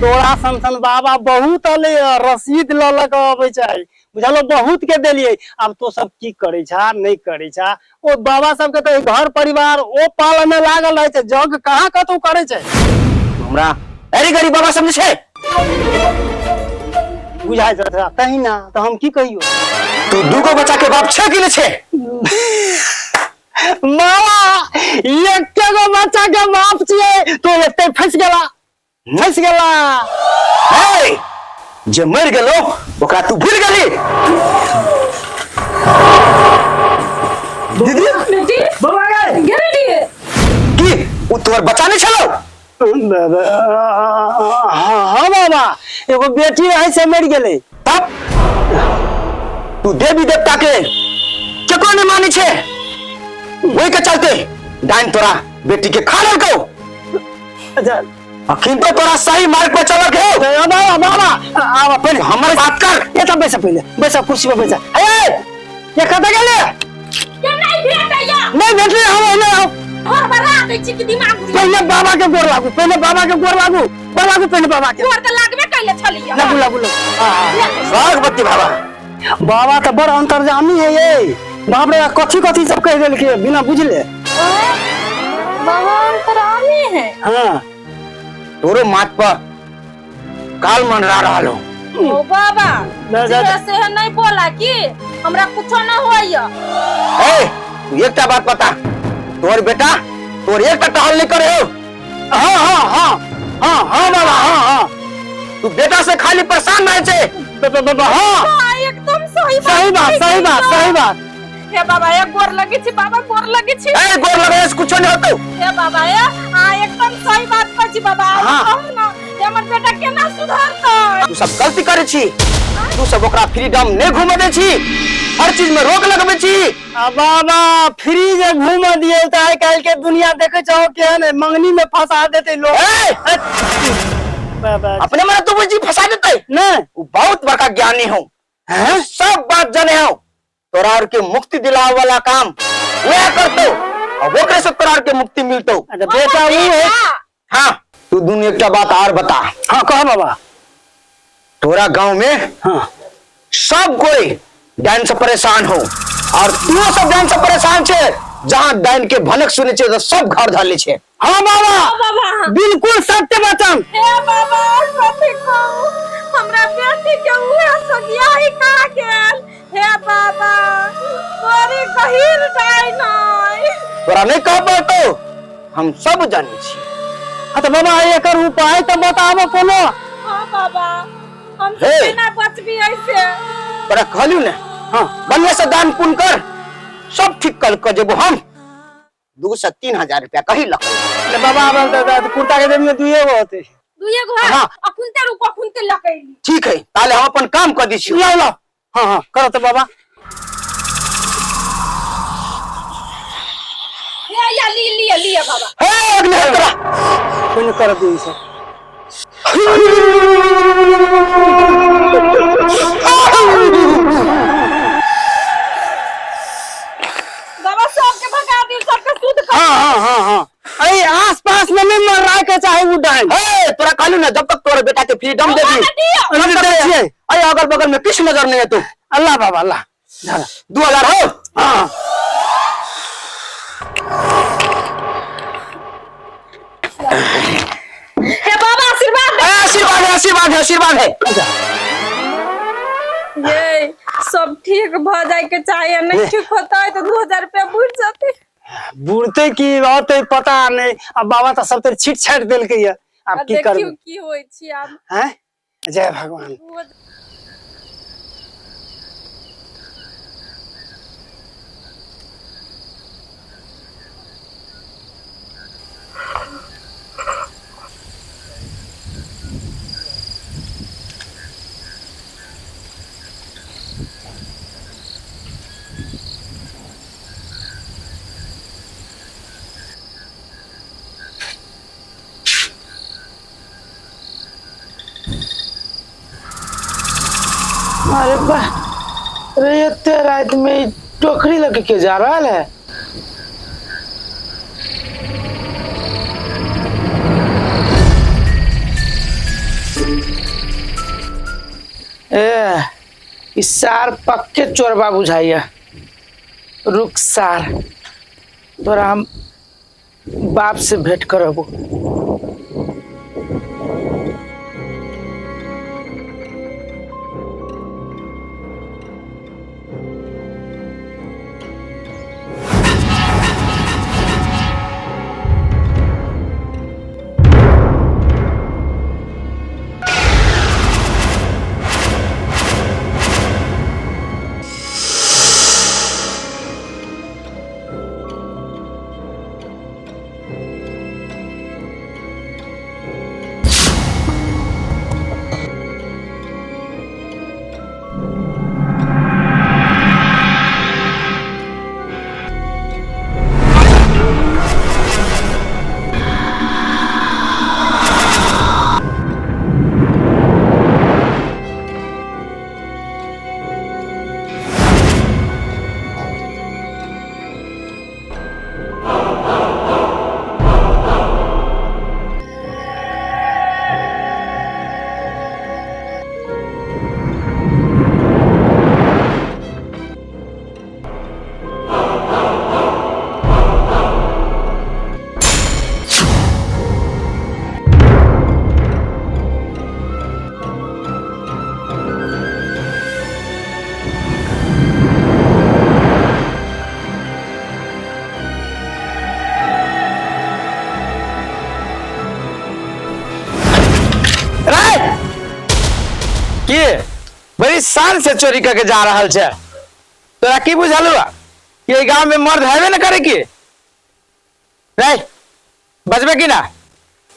तोरा सन सन बाबा बहुत अलै रसीद लऽ लऽ कऽ अबै छै बुझलो बहुत के देलियै। आब तो सब की करै छा नहि करै छा, ओ बाबा सबके तऽ घर परिवार ओ पालऽ में लागल रहै छै, जग कहाँ कतौ करै छै। हमरा अरे गरीब बाबा समझै छै बुझाइ छै तोरा, तहिना तऽ हम की कहियौ। तू दूगो बच्चा के बाप छै कि नहि छै? मामा एके गो बच्चा के बाप छियै, तू एते फंसि गेला, फंसि गेला। हे, जे मरि गेलो ओकरा तू भूल गेली। दीदी बेटी बाबा गे गे बेटी की ओ तोहर बच्चा नहीं छलो? हाँ बाबा, एगो बेटी रहै से मरि गेलै। तब तू देवी देवता के केकरो नहीं मानै छे, ओहि के चलते डाइन तोरा बेटी के खा लेलकौ। अच्छा अखन तो तोरा सही मार्ग पर चलक है। बाबा बाबा आब पहले हमर बात कर। ये तो बैसा, पहले बैसा, कुर्सी पर बैसा। ए ये कतऽ गेलै? के नहीं भेटैया? नहीं भेटलै। हम नहि आउ। घर पर राख दै छी कि दिमाग घुरि पहले बाबा के गोर लागू, पहले बाबा के गोर लागू, गोर लागू पहले बाबा के। गोर तऽ लागबे कैले छलियै। लागू लागू लागू। आ, भगवती बाबा बाबा तऽ बड़ अंतर्जामी है ये। बाप रे, कथी कथी सब कहि देलकै बिना बुझले। बाबा अंतरामी है। हाँ तोरो माथ पर काल मंडरा रहल हो। ओ बाबा ना, जे ना। से है नहीं बोला कि हमरा कुछो न होइया। ए तू एकटा बात बता, तोर बेटा तोर एकटा टहल नहीं करे हो? हाँ हाँ हाँ हाँ हाँ बाबा हाँ हाँ। तू बेटा से खाली परेशान रहे छे। हाँ हाँ, एकदम सही बात। सही बात, सही बात, सही बात। हे बाबा ए गोर लगे छी बाबा, गोर लगे छी। ए गोर लगे से कुछो नहीं होतो। हे बाबा ए हाँ एकदम सही बात कहै छी बाबा। हाँ। कहू ना जे हमर बेटा केना सुधरतै? तू सब गलती करे छी, तू सब ओकरा फ्रीडम नहीं घूमे दे छी, हर चीज में रोक लगबे छी। आ बाबा फ्री जे घूम दिए तऽ आइ काल्हि के दुनिया देखे छहो केहन है, मंगनी में फंसा देते लोग। ए! बाबा अपने मने तू बुझी फंसा देते? नहीं। वो बहुत बड़का ज्ञानी हो, हैं? सब बात जाने हो। तोरा और के मुक्ति दिलावे वाला काम वह करतो और ओकरे से तोरा और के मुक्ति मिलतो। अच्छा बेटा वो है। हाँ तू दुनू एकटा बात और बता। हाँ कह बाबा। तोरा गांव में हाँ सब कोई डाइन से परेशान हो और तू सब डाइन से परेशान छे। जहाँ डाइन के भनक सुने छे तो सब घर धर ले छे। हाँ बाबा, हाँ बाबा बिल्कुल सत्य वचन। हे बाबा कथी कहू, हमरा बेटी के उहे सगिया ही कहा गेल। हे बाबा बड़ी गहीर डाइन है। तोरा नहीं कह पड़तो, हम सब जाने छी। हाँ तो बाबा एकर उपाय तो बताबो कोनो। हाँ बाबा हम हे। केना बचबी ऐसे? तोरा कहलियो ने। हाँ बढ़िया से दान पुण्य कर, सब ठीक कर के जेबो हम। 2 से 3 हजार रुपया कही लग। ले बाबा आबल तऽ कुर्ता के जेब में दुइए गो होते। दुइए गो है? हाँ। अखुनते रुको, अखुनते लकैली। ठीक है ताले हम अपन काम कर दी छी। लाओ लाओ। हाँ हाँ करो तो बाबा। हे या ली लिया लिया बाबा। हे अग्निहोत्रा। कोई नहीं कर दी सब। बाबा सबके भगा दी, सबके शुद्ध कर। हाँ हाँ हाँ हाँ अरे आस पास में नहीं मर के चाहे वो डाइन। हे तोरा कहलू ना जब तक तोरे बेटा के फ्रीडम दे दी। बाबा दियो। तब तक दे छियै। अरे अगल बगल में किस नजर नहीं है तू। अल्लाह बाबा अल्लाह। 2000 हो। हाँ। हे बाबा आशीर्वाद दे। आशीर्वाद है, आशीर्वाद है, आशीर्वाद है। ये सब ठीक भ जाए के चाहिए, नहीं ठीक होता है तो 2000 रुपया बुझ जाते। बुढ़ते की रहते पता नहीं। अब बाबा तो सब तर छीट छाट देलकै ये, आब अब की देखियो करबै की होई छी आब। हैं जय भगवान। अरे वाह, अरे इतने रात में ई टोकरी लेके के जा रहा है? ई सार पक्के चोरबा बुझाइया। रुक सार, तोरा हम बाप से भेंट करबो। रे के बड़ी शान से चोरी करके जा रहल छे। तोरा की बुझल हुआ कि एहि गांव में मर्द हेबे न करे की? रे बजबे की ना?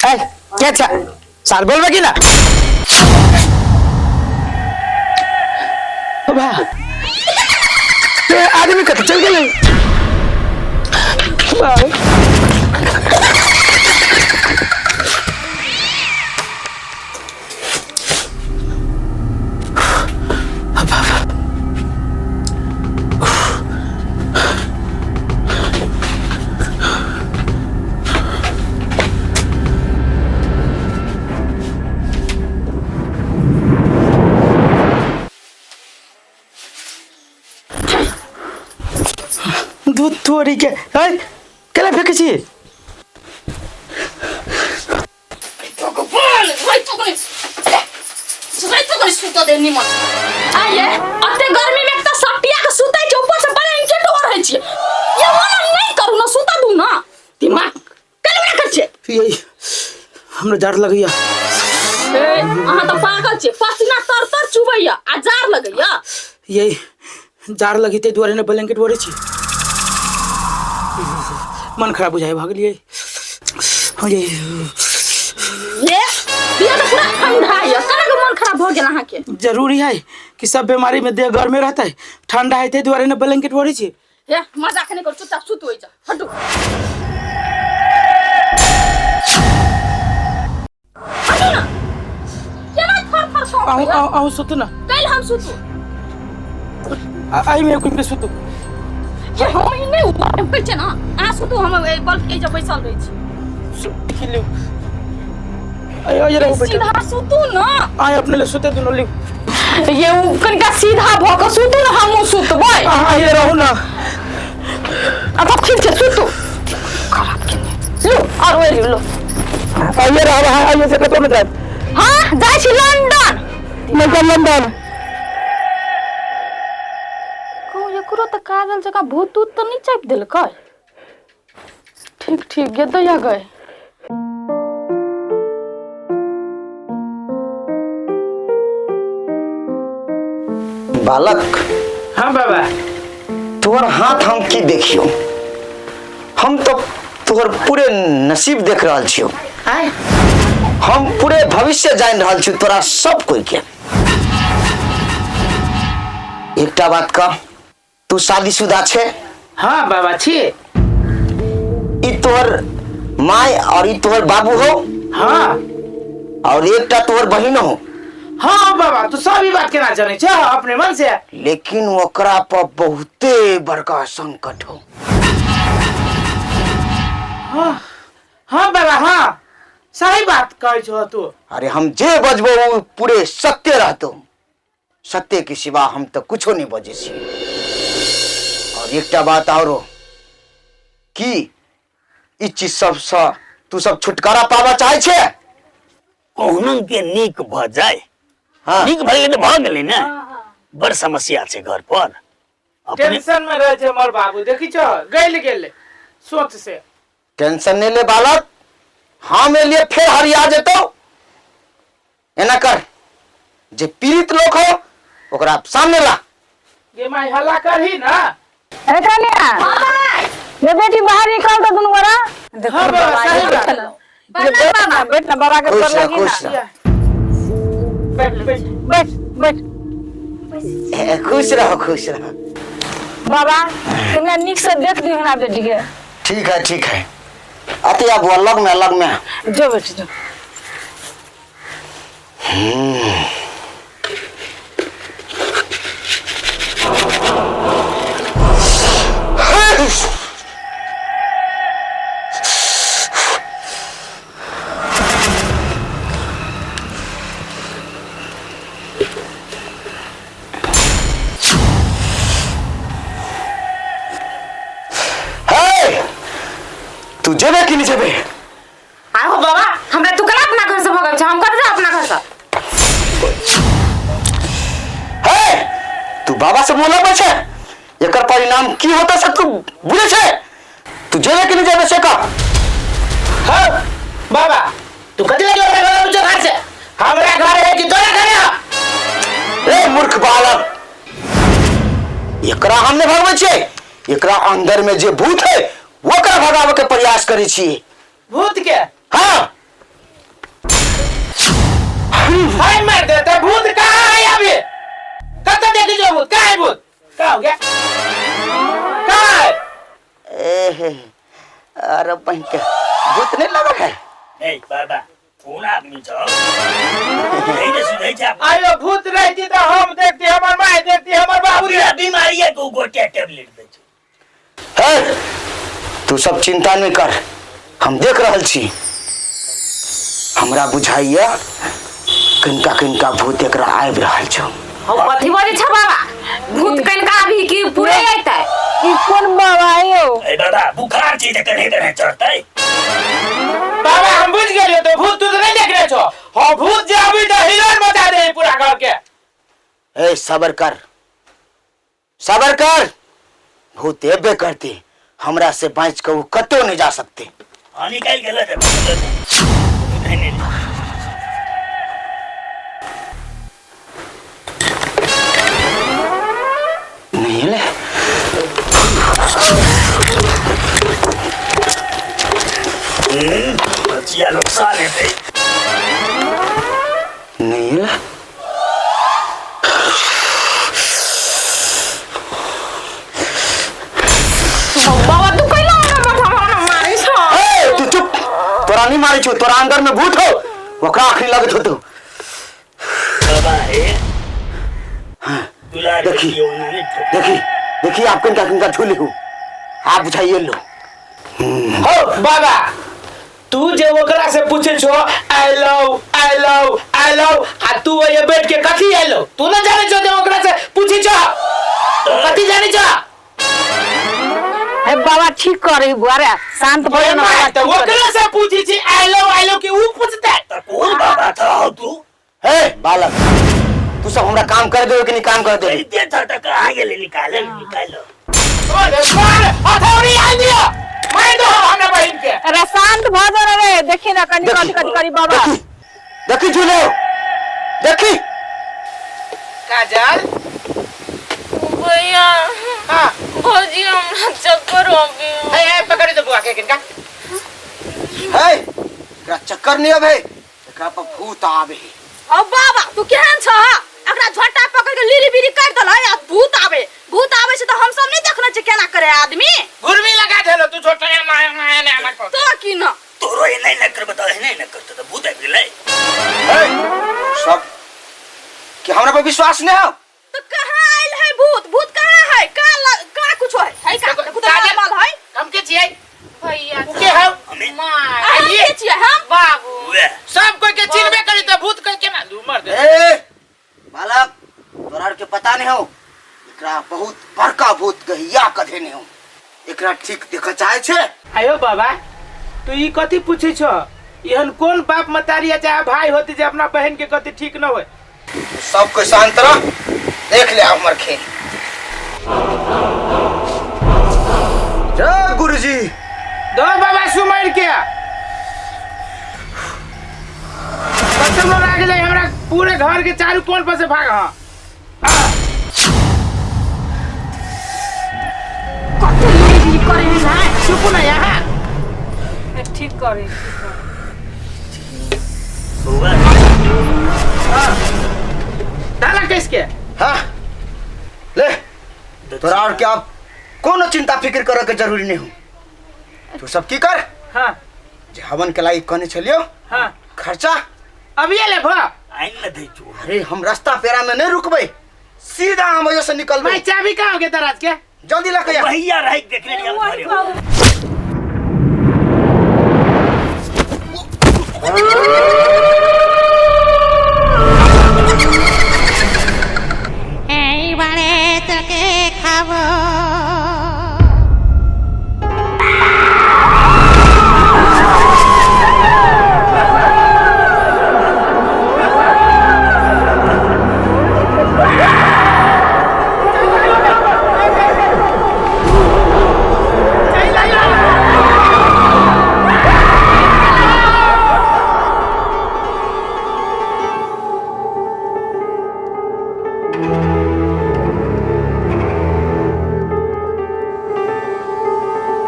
ए के छे साल बोलबे की ना? बा ते आदमी कत चल गेलै? बा दूध तोरी के है केला फेंकै छी? भगवान, राइतो कने राइतो कने सुत दे निमन। आये अते गर्मी में त सटिया के सुतै छै, ऊपर से ब्लैंकेट ओढ़ै छै। ये वाला नहीं करू ना, सुता दू ना। दिमाग केना कर छै? यही हमरा जाड़ लगैया। ए अहाँ त पागल छै, पसीना तर तर चुबैया आ जार लगैया। यही जाड़ लगी ताहि दुआरे ने ब्लैंकेट ओढ़ै छी। मन खराब बुझाइ भऽ गेलियै। हाँ, ये ये दिया त पूरा ठंडा या केना के मन खराब भ गेल अहाँ के? जरूरी है कि सब बीमारी में देह गर्मे रहता है, ठंडा है ताहि दुआरे ने ब्लैंकेट ओढ़ै छी। हे मजाक नहीं करू, चुपचाप सुतू ओइ जा। हटू हटू ना, केना थर थर अहूँ कांपैया। अहूँ अहूँ सुतू ना। काल्हि हम सुतू। एहिमे कुछ सुतू। ये हम ई नहि उपाय कहै छै ना, अहाँ सुतू, हम एहि बल्ब के जे बैसल रहै छी। लिउ अयो रहू बेटा। सीधा सुतू ना। आय अपने ले सुते दुनू लिउ। ये उ कनिका सीधा भऽ कऽ सुतू ना, हमहूँ सुतबै। अहाँ आइए रहू ना। अच्छा ठीक छै, सुतू। खराब केने लू और ओहि लिउ लो। आइए रहब अहाँ, आइए से कतौ नहि जायब। हाँ जाइ छी लंदन। London London. कहूँ एकरो तऽ काजल जकाँ भूत उत तऽ नहि चापि देलकै? ठीक ठीक गेदैया गए। बालक। हाँ बाबा। तोहर हाथ हम की देखियो, हम तो तोहर पूरे नसीब देख रहल छियो। आय हम पूरे भविष्य जान रहल छी तोरा सब कोई के। एकटा बात कह, तू शादीशुदा छे? हाँ बाबा छी। ई तोहर माय और ई तोहर बाबू हो? हाँ। और एकटा तोहर बहिन हो? हाँ बाबा, तू सब ई बात केना जानै छै अपने मन से? लेकिन ओकरा पर बहुते बड़का संकट हो। हाँ हाँ बाबा, हाँ सही बात कहै छो तू। अरे हम जे बजबो वो पूरे सत्य रहतो, सत्य के सिवा हम तऽ कुछो नहि बजै छी। और एकटा बात आरो की ई चीज सबसँ तू सब छुटकारा पाबऽ चाहै छै? कहुना के नीक भऽ जाय। हाँ। नीक भऽ गेलै तऽ भऽ गेलै ने। बड़ समस्या छै घर पर अपने। टेंशन में रहे छै हमर बाबू, देखी छो गइल गेलै सोच से। टेंशन नहीं ले बालक, हम एलिए फिर हरिया जेतो। एना कर जे पीड़ित लोग हो ओकरा सामने ला। गे माई हल्ला करही ना। ए कन्या, ये बेटी बाहर निकल तो दुनू गोरा। हाँ बाबा सही बात। ये बैठ ना, बैठ ना, बाबा के खुश पर रह, लगी खुश ना। रह। बैठ बैठ बैठ बैठ। ए, खुश रहो, खुश रहो। बाबा कन्या निक से देख दी हमरा बेटी के। ठीक है ठीक है, अति अब अलग में अलग में। जो बेटी जो। हे, तू जेबे कि नहीं जेबे? आहो बाबा, हमरा तू कला अपना घर से भगल छ, हम कब जा अपना घर से? हे, तू बाबा से बोला बचे, एकर परिणाम की होता से तू बुझे छे? तू जेबे कि नहीं जेबे से कह। हाँ बाबा, तू कथी लगे हमरा घर से घर से? हमरा घर है कि तोरा घर है? ए मूर्ख बालक, एकरा हम नहीं भगबै छियै, एकरा अंदर में जे भूत है ओकरा भगावे के प्रयास करै छियै। भूत के? हाँ। हाय मार देते, भूत कहाँ है अभी? कब तक देखी जो भूत? कहाँ है भूत? कहाँ हो गया? कहाँ है? ए, अरे बहन के भूत नहीं लगा है। नहीं बाबा, कोन आदमी छौ? नहीं ने सुनै छै। आयो भूत रहती तो हम देखती, हमर माय देखती, हमर बाबू। पूरा बीमारी है तो गोटे टेबलेट दै छै। हे, तू सब चिंता नहीं कर, हम देख रहल छी। हमरा बुझाइया किनका किनका भूत एकरा आबि रहल छौ। हौ कथी बजै छ बाबा? भूत कनिका अभी की पूरे अयतै? ई कोन बाबा है यो? ए बाबा, बुखार छै तऽ कन्हे कन्हे चढ़तै। बाबा हम बुझ गेलियो, तो भूत तू तो नहीं देख रहे छो। हाँ भूत जे अभी तो हिलोर मचा दे पूरा घर के। ए सबर कर, सबर कर, भूत एबे करते, हमरा से बच के वो कतौ नहीं जा सकते। हाँ निकाल के ले जा, ले जा। नहीं, नहीं, नहीं। नहीं ले। बचिया नुकसान हेतै। नहीं ले। बाबा तू कैला हमरा माथा हमरा मारै छ? ए, तू चुप, तोरा नहीं मारै छौ, तोरा अंदर में भूत हो, ओकरा आखिरी लगत होतो। बाबा हे दुलार देखी। देखी ओना नहीं ठोक। देखी देखी आप किनका किनका छूली हो, आप बुझाइए लो। हो बाबा, तू जे ओकरा से पूछे छो I love I love I love, आ तू ओये बैठ के कथी I love? तू न जाने छो जे ओकरा से पूछे छो कथी जाने छो? हे बाबा ठीक करे बुआ रे, शांत भऽ जा ना बाबा, तो ठीक करे। ओकरा से पूछी छी I love I love की ऊ पूछते? तऽ कोन बाबा था हौ तू? हे बालक, तू सब हमरा काम कर देबे कि नहीं काम कर देबे? कहिते था तऽ कहाँ गेलै? निकाले निकालो। अरे मार हथौड़ी आ दियो, मार दो हमरा बहिन के। अरे शांत भऽ जा रे, देखी ना कनी कथी कथी करी बाबा। देखी देखी झूलो देखी। काजल भैया। हाँ। भौजी हमरा चक्कर आबे। ए ए पकड़ दो बुआ के किनका। हे, एकरा चक्कर नहीं आबे, एकरा पर भूत आबे। हौ बाबा, तू केहन छ? एकरा झोटा पकड़ के लीरी बीरी काटि देलह आ भूत आबे, भूत आबे छै तऽ हम सब नहीं देखने छियै केना करे आदमी। घुर्मी लगा देलो तू छोटा माया माया ने आना को। तो की न तोरो एना एना करबे तऽ एना एना करतै तऽ भूत आबि गेलै। हे, सब कि हमरा पर विश्वास नहीं हो? तो कहाँ आयल है भूत? भूत कहाँ है? कहाँ कुछ है? है का? देखू तऽ काजल। नॉर्मल है। हम के छियै? भैया उ के हौ? हमे my आ, हम के छियै? हम बाबू उएह सब कोई के चिन्हबे करी त भूत कोई केना दू मर दे। ए बालक, तोरा छिड़िया कऽ देने हूँ। एकरा ठीक देखऽ चाहे छे? आयो बाबा, तू ई कथी पूछै छो? एहन कोन बाप मतारी या चाहे भाई होते जे अपना बहन के कथी ठीक न होय? सब कोई शांत रह, देख ले हमर खेल। जय गुरुजी। दो बाबा सुमर के कसम लाग जाए हमरा पूरे घर के चारू कोन पर से भाग। हाँ कते लोग करे है ना। चुप ना यहाँ। ठीक करे। बउआ। डाला किसके? हाँ ले, तोरा और क्या कोनो चिंता फिक्र करे के जरूरी नहीं हूँ। तू सब की कर? हाँ। जे हवन के लायक कहने छलियो। हाँ। खर्चा अभी ले भा आइन न दै छो। अरे हम रास्ता पेरा में नहीं रुकबे, सीधा हम वजह से निकलबे। भाई चाबी कहाँ हो गया दराज के? जल्दी लके आ। वही आ रही देखने हम घरे।